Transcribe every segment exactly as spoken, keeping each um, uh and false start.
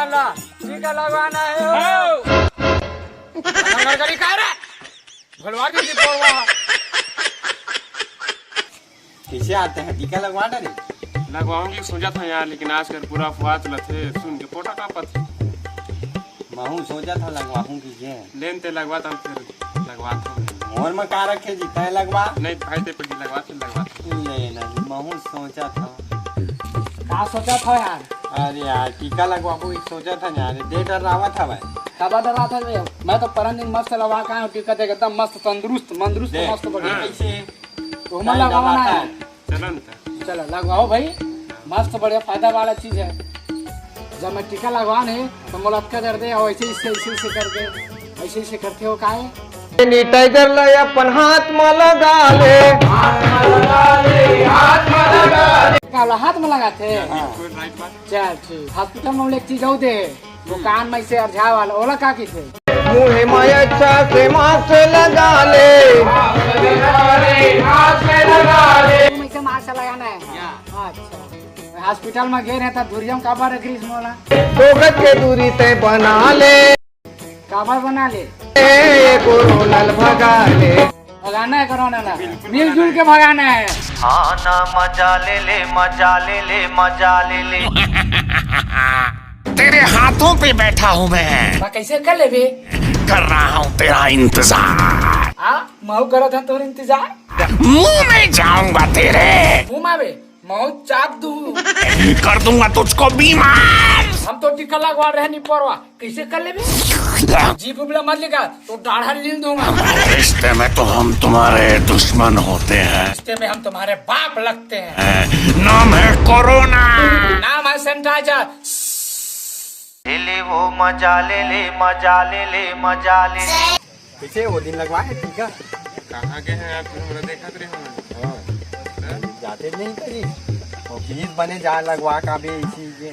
ला, टीका लगवाना है हो। हौ। गड़गड़ी का रे? भलवा के जी पड़वा। कैसे आते हैं, टीका लगवा डरे? लगवाहूँ कि सोचत हँव यार, लेकिन आजकल पूरा अफवाह चलत हे, सुन के पोटा कांपत हे। महूँ सोचत हँव लगवाहूँ कि के। लेन ते लगवा, त हम फिर लगवात हँव। मोर म का रखे जी, तैं लगवा। नहीं भाई, ते पहले लगवा, फिर लगवात हँव। ले ना जी, महूँ सोचत हँव। का सोचत हव यार? अरे यार, टीका लगवाबो, एक सोचत हँव यार, दे डर्रावत हवय। काबर डर्रात हस बे? मैं तो परन दिन मस्त लगवा के आए हँव टीका, देख एकदम मस्त तंदुरुस्त, मंदुरुस्त, दे। मस्त बढ़िया। हाँ। कैसे? तो हमन लगवाना है। चलो ना। चलो, लगवाओ भाई, मस्त बढ़िया फायदा वाला चीज है। जब मैं टीका लगवान हे, तो मोला अतका दर्द हे, और ऐसे, ऐसे, ऐसे, ऐसे करके, ऐसे, ऐसे करते हो, का हे? Sanitizer ला अपन हाथ म लगा ले। का ला हाथ म लगाथे? हाँ। चल, ठीक। Hospital म एक चीज अउ दे। वो कान में से अरझा वाला, ओला का कहिथे? मुँह में अच्छा से mask लगा ले। मुँह में से mask लगाना है। अच्छा, hospital में गे रहे त दूरिया म काबर रखिस मोला? दो गज के दूरी तय बना ले। काबर बना ले? ए, कोरोना ल भगा ले। भगाना है कोरोना ला, मिलजुल के भगाना है। हाँ ना, मजा ले ले, मजा ले ले, मजा ले ले। तेरे हाथों पे बैठा हूँ मैं। बा, कैसे कर लेबे? कर रहा हूँ तेरा इंतजार। आ, महू करत हन तोर इंतजार। मुंह में जाऊंगा तेरे। मुंह में आवे, महू चाप दू। कर दूंगा तुझको बीमार। हम तो टीका लगवा रहे नहीं परवा, कैसे कर लेबे? जीभ उबला मत निकाल, तो डाढ़ा लील दूंगा। रिश्ते में तो हम तुम्हारे दुश्मन होते हैं। रिश्ते में हम तुम्हारे बाप लगते हैं। नाम है कोरोना। नाम है sanitizer। ले ले वो मजा ले ले, मजा ले ले, मजा ले ले। कैसे वो दिन लगवा है टीका? कहाँ गए हैं आप? हमरा देखत रहे हो। हाँ। जाते नहीं करी। वो बीस बने जा लगवा का भी इसी के।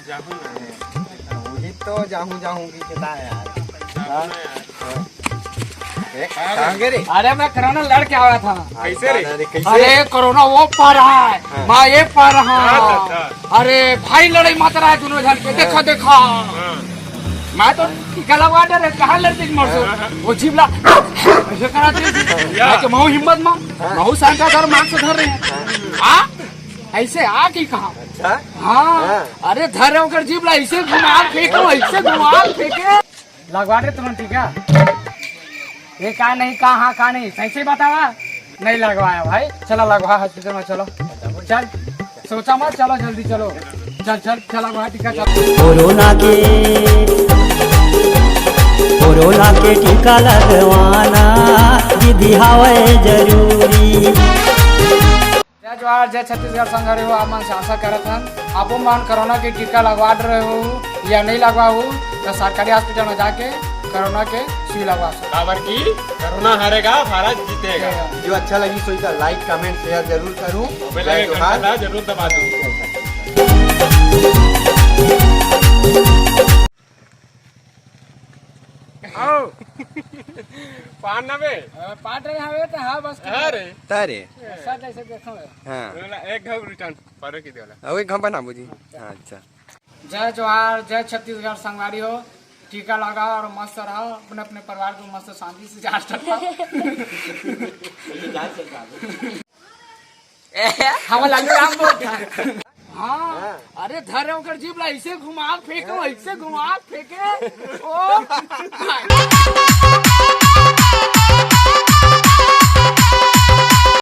जाहू ना। वही तो जाहू जाहू की कहता है यार। जाहू ना यार। हाँ। ए, कहाँ गए रे? अरे मैं कोरोना लड़ के आया था। कैसे रे? अरे कैसे? अरे कोरोना वो पा रहा है, हाँ। मैं ये पा रहा हूँ। अच्छा। अरे भाई लड़ाई मत रहा है दोनों झन के, देखा देखा। हाँ। मैं तो गला वाटर है, कहाँ लड़ते मर सो? हाँ, हाँ। वो जीवला ऐसे करा दे। या। मैं तो महू हिम्मत मा, हाँ। महू सांता धर मांग से धर रहे हैं। हाँ। आ? ऐसे आ की कहा? अच्छा। हाँ। हाँ। अरे धर रहे ओकर जीवला ऐसे घुमा फेंको, ऐसे घुमा फेंके। लगवा दे तुरंत टीका। ये का नहीं, का हाँ, का नहीं, सही से बतावा। नहीं लगवाया भाई, चलो लगवा hospital में, चलो। चल, सोचा मत, चलो जल्दी चलो। चल, चल, चल लगवा टीका, चल। कोरोना के, कोरोना के टीका लगवाना दीदी हावय जरूरी। जय जोहार, जय छत्तीसगढ़ संगवारी हो, आप मन से आशा करत हन, आपो मन कोरोना के टीका लगवा रहे हो या नहीं लगवा हो, तो सरकारी hospital में जाके कोरोना के सुई लगवा सकते। काबर कि कोरोना हारेगा, भारत जीतेगा। जो अच्छा लगी सोई का like, comment, share जरूर करूँ। और bell icon जरूर दबा दो। आओ। पान ना बे? अ, पाट रहे हवे त हाँ, बस ठीक है। अरे। तारे। ऐसा जैसे देखो है। हाँ। बोला, एक घाव return, परे की देला। अब एक घाव बना बुझी। हाँ, अच्छा। जय जोहार, जय छत्तीसगढ़ संगवारी हो। टीका लगाओ और मस्त रहो, अपने अपने परिवार को मस्त शांति से जांच करवाओ। हम लालू राम बोलता है। हाँ, हाँ। अरे धरे ओकर जीभ ला ऐसे घुमा फेंको, ऐसे घुमा फेंके। ओ भाई।